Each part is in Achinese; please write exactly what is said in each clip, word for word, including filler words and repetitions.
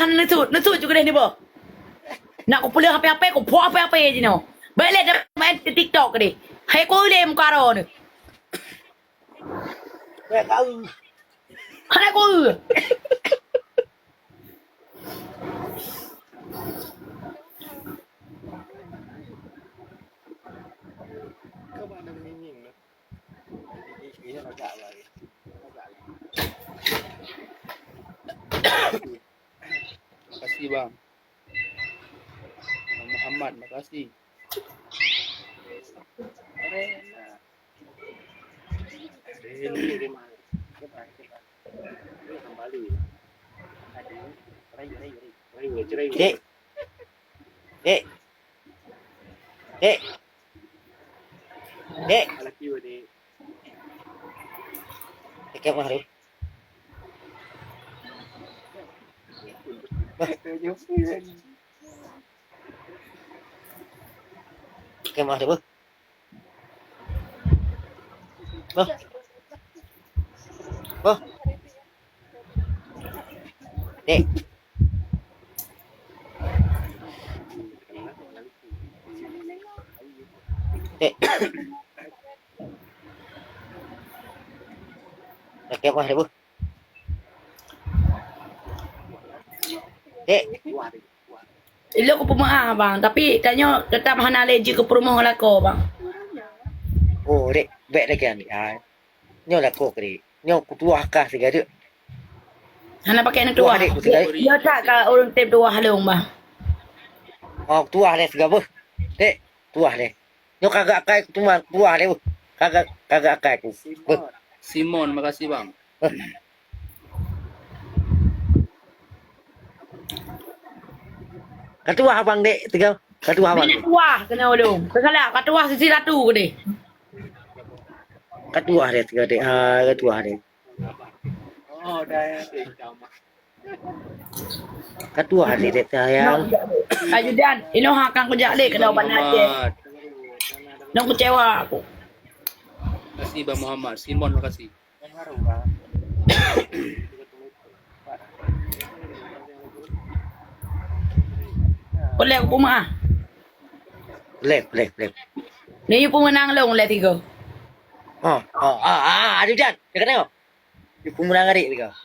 hana neusut, neusut ju keudeh nibak. Nak kupeuleueh H P-H P, kupuak H P-H P jinoe. Bèk lé main TikTok keudeh. Hai ku lé muka ro ni. Hana ku. Makasih, Bang. Bang Muhammad, makasih. Dek. Dek. Dek. Dek. Dek, mari. Bah. Oke, maaf deh, Beuh. Beuh. Beuh. Dek. Dek. Oke, maaf deh, Beuh. Dek. Ilôn kupeumeu'ah, Bang, tapi tanyoe teutap hana lé jeuet keu peurumoh lakoe, Bang. Oh, dek, bèk lagèe nyan, ai. Nyoe lakoe keu dek. Nyoe kutuwah kah sigoe dek. Hana pakai neutuwah. Tuwah dek, kusigoe. Nyoe that ka ureueng tem tuwah lôn, Bang. Oh, kutuwah lé sigoe beuh. Dek, tuwah lé. Nyoe kagak akai kuteuma tuwah lé beuh. Kagak, kagak akai ku. Beuh. Simon, makasih, Bang. Ka tuwah abang dek, tiga. Ka tuwah abang. Bina tuwah kena ulung. Segala ka tuwah sisi satu ke deh. Ka tuwah dek, tiga dek. Ha, ka tuwah dek. Oh, dah ya. Ka tuwah dek, dek sayang. Ajudan, inoe akan kujak dek kena ubat Aceh. Nong kecewa aku. Makasih Bang Muhammad. Simon, makasih. Boleh aku pun ah. Boleh, boleh, boleh. Ni pun menang long leh tiga. Oh, oh, ah, ah, aduh, Jan. Dia kena. Dia pun menang adik tiga.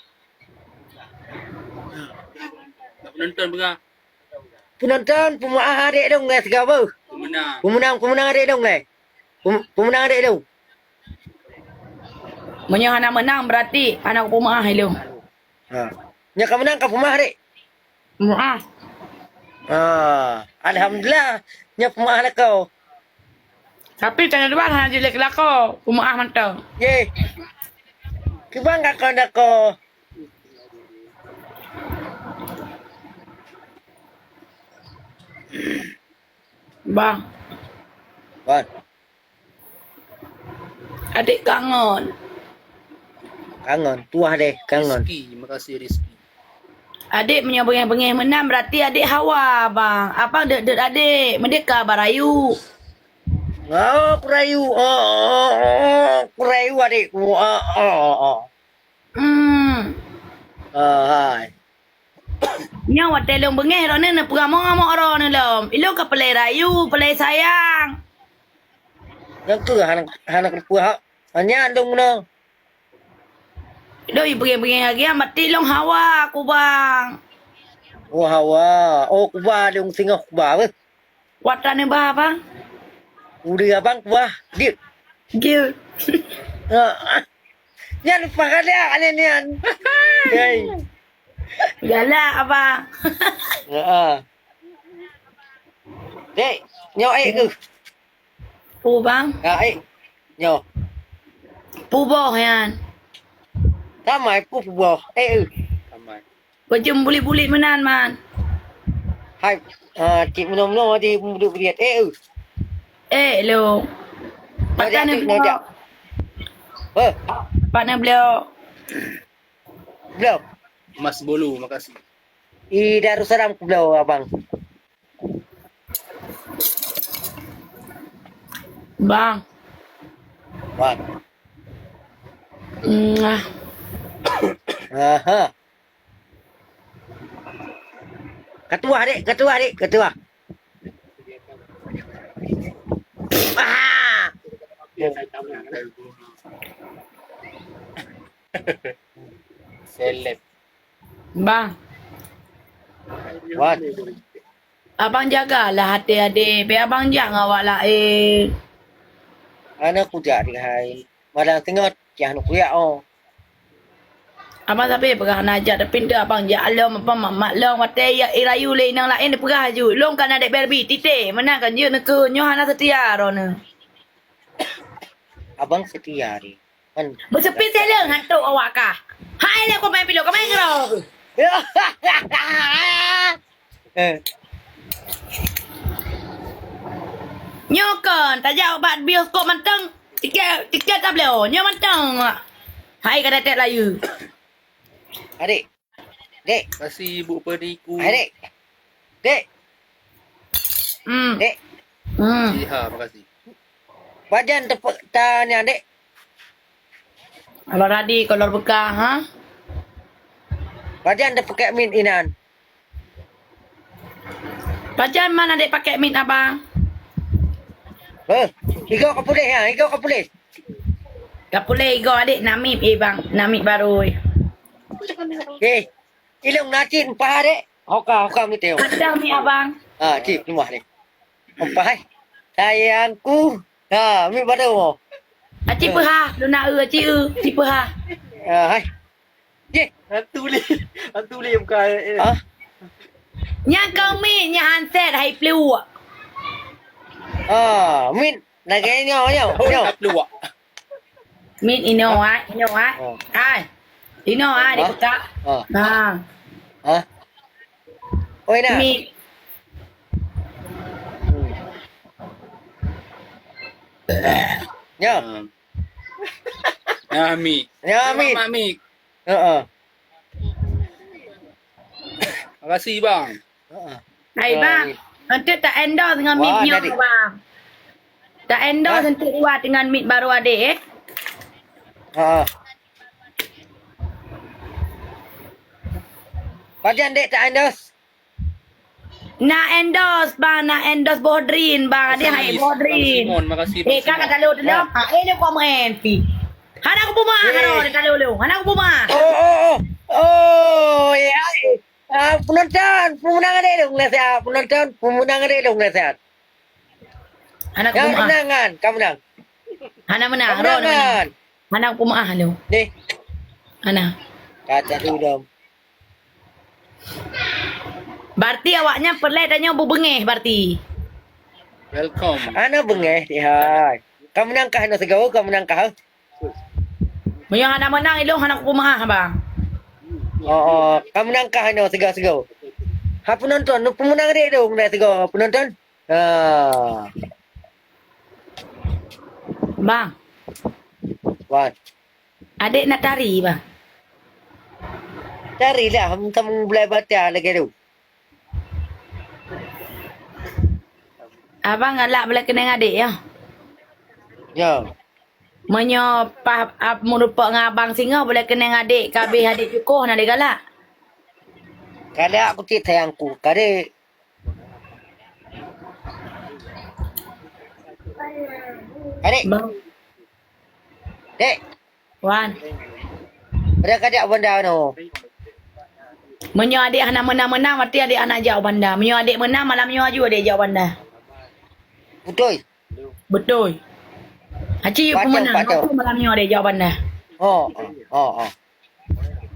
Tak penonton pegang. Peunonton, peumeu'ah adék dong lé sigoe beuh. Peumeu'ah. Peumeu'ah, peumeu'ah adék dong lé. Peum-, peumeu'ah adék dong. Meunyoe hana meunang, beurati hana kupeumeu'ah ilôn. Ha. Nyoe ka meunang, ka peumeu'ah adék? Peumeu'ah. Ha. Alhamdulillah, nyoe peumeu'ah lakoe. Tapi tanyoe dua hana jilek lakoe, peumeu'ah mantong. Yeh. Kiban ka kon lakoe. Bang. Wan. Adék kangon. Kangon, tuah deh, kangon. Rizky, makasih Rizky. Adék meunyoe beungéh-beungéh meunan, berarti adék hawa, Bang. Abang deuet-deuet adék, meudeka bak rayu. Oh, kurayu. Oh, oh, oh, kurayu adékku. Oh, oh, oh, oh. Hmm. Ah, hai. Nyoe watèe lôn beungéh droeneuh neupeugamong-gamong droeneuh lom. Ilôn ka peulai rayu, peulai sayang. Nyang keuh hana, hana keupeuhah. Hanya lôn meunoe. Ilôn ibeungéh-beungéh lagèe nyan, berarti lôn hawa kubang. Oh, hawa. Oh, kuba lôn singoh kuba beuh. Wat taneubah, Bang? Ureueng abang kuah, jeuet. Jeuet. Ha. Nyan leupah galak aneuk nyan. Hei. Galak, Abang. Heeh. Dek, nyoe ék keuh? Pu, Bang? Ha, ék. Nyoe. Pu boh nyan. Tamai pu, pu boh. Ék, eh. Tamai. Bajeuem bulit-bulit meunan, Man. Hai, ah, cit meunoe-meunoe di bulit-bulit. Eh, eh. Eh, lo. Patah ni beliau. Eh. Patah beliau. Beliau. Mas Bolu, makasih. I Darussalam ku beliau, abang. Bang. Bang. Mwah. Aha. Ketua, dek, ketua, dek, ketua. Ah! Seleb. Bang. Wan. Abang jagalah até adé, bèk abang jak ngon awak laén. Hana kujak di hai. Malam singot, kiah neuk kujak, oh. Abang sabe peugah hana jak, tapi nteuk abang jak lom, apa mak-mak lom, watèe ya irayu lé inong laén peugah ju. Lôn kan adék Barbie, titèh, meunan kan jeuet neukeu, nyoe hana seutia droeneuh. Abang seutia, deh. Kan. Beuseupi sileueng hantu awak kah. Hai lé kau main pilok, kau main keudroe. Eh. Nyoe kon, tajak bak bioskop mantong, tiket, tiket tabloe. Nyoe mantong. Hai ka datek layu. Adik. Dek. Kasih ibu peniku. Hai, Dek. Dek. Hmm. Dek. Hmm. Siha, makasih. Pajan tepe-, ta nyan, Dek? Abang Radi, kolor beukah, ha? Pajan teupakèk mic inan? Pajan man adék pakèk mic abang? Heh, igoe ka puléh, ha, igoe ka puléh. Ka puléh igoe adék, na mic, eh, bang, na mic barô, eh. Eh, ilong na cit mpah, Dek. Hoka, hoka meuteue. Ada mi abang. Ha, cit keumah ni. Empai. Sayangku. Ha, mi pada mo. Aci peuhah, luna eu, aci eu, aci peuhah. Ha, hai. Ye. Hantu lé. Hantu lé bukan. Ha? Nyang kami nya handset hai pluek. Ha, min lagèe nyoe, nyoe, nyoe. Pluek. Min inoe, ah, inoe, ah. Oh. Ai. Inoe, ah, di pekak. Oh. Ha. Ha? Oi, nah. Min. Hmm. Nyoe. Hmm. Nah, Mi. Nyoe, Mi. Mak Mi. Heeh. Makasih, Bang. Heeh. Hai, Bang. Enteuk ta endorse dengan mic nyoe, Bang. Ta endorse enteuk Iwan dengan mic barô adék, eh. Heeh. Pajan dek ta endorse? Na endorse, Bang, na endorse Bohdrin, Bang. Adék hai Bohdrin. Makasih, Bang Simon. Makasih, Bang Simon. Eh, ka talo tu dah. Ha, eh, ni kau main pi. Hana kupeumeu'ah, hana talo lu. Hana kupeumeu'ah. Oh, oh, oh. Oh, ya. Ah, penonton, pemenang adék dong, nasihat. Penonton, pemenang adék dong, nasihat. Hana kupeumeu'ah. Menang kan, ka menang. Hana menang, ka menang kan. Hana kupeumeu'ah lu. Deh. Hana. Kata tu dong. Berarti awaknyan peureulèe tanyoe beubeungèh berarti. Welcome. Hana beungèh, hai. Ka menang kah, hana sigoe, ka menang kah? Meunyoe hana meunang, ilong hana kupeumeu'ah, Bang. Oh, oh, ka meunang kah nyoe sigoe-sigoe? Ha, penonton, nu pemenang dek tu, sigoe penonton? Ha. Bang. Wan. Adek nak tari, Bang. Tari lah, kamu belai bata lagèe tu. Abang galak boleh keunong adek, ya? Ya. Meunyoe paih ap meurumpok ngon abang singoh, boleh keunong adek, ka abéh adek cukoh, hana lé galak. Galak ku cit sayangku, kadek. Adek. Bang. Dek. Wan. Pada ka jak banda noh. Meunyoe adek hana meunang-meunang, berarti adek hana jak banda. Meunyoe adek meunang, malam nyoe aju adek jak banda. Beutôi. Beutôi. Aci pacang, pacang. Malam nyoe adek jak banda. Oh, oh, oh, oh.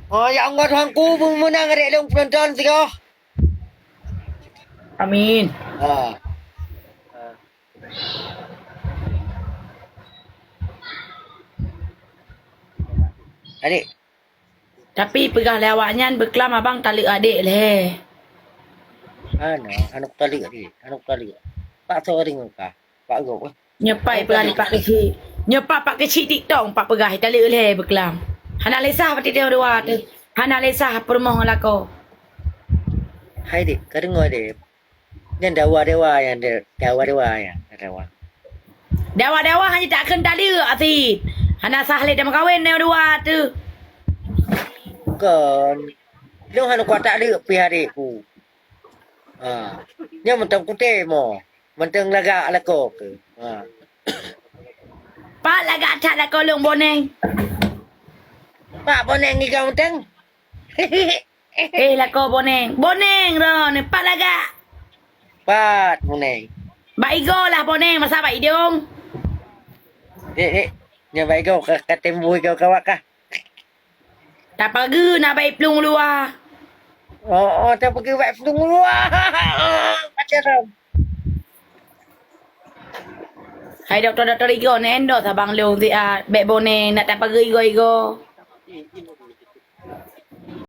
Oh, ya Allah, Tuhanku, meunang adek lôn penonton sigoe. Amin. Ha. Adek. Tapi peugah lé awaknyan beuklam abang taleuek adek lé. Hana, hana taleuek adek, hana taleuek. Pak soe ring ka, Pak Gop, eh. Nyoe pat peugah lé Pak Keuchik. Nyoe pat Pak Keuchik TikTok pat peugah taleuek lé beuklam. Hana lé sah pati dua tu. Hana lé sah peurumoh ngon lakoe. Hai dek, ka deungoe dek. Nyan dawa-dawa nyan dek, dawa-dawa nyan, dawa. Dawa-dawa hana takheun taleuek asit. Hana sah lé tameukawen dawa-dawa tu. Kon. Lôn hana kuat taleuek pih adekku. Ha. Nyoe mantong kutem mo. Mantong lagak lakoe keuh. Ha. Pat lagak that lakoe lôn Boneng. Pat Boneng igoe mantong. Eh, lakoe Boneng. Boneng ron, pat lagak. Pat Boneng. Bak igoe lah Boneng, masa bak idong. Dek, dek. Nyoe bak igoe ka, ka tem bu igoe kawak kah? Tapageue na bak iplueng luwa. Oh, oh, tapageue bak iplueng luwa. Pacaran. Hai dokto-dokto igoe, neuendorse abang lôn siat, bèk Boneng, nak tapageue igoe-igoe.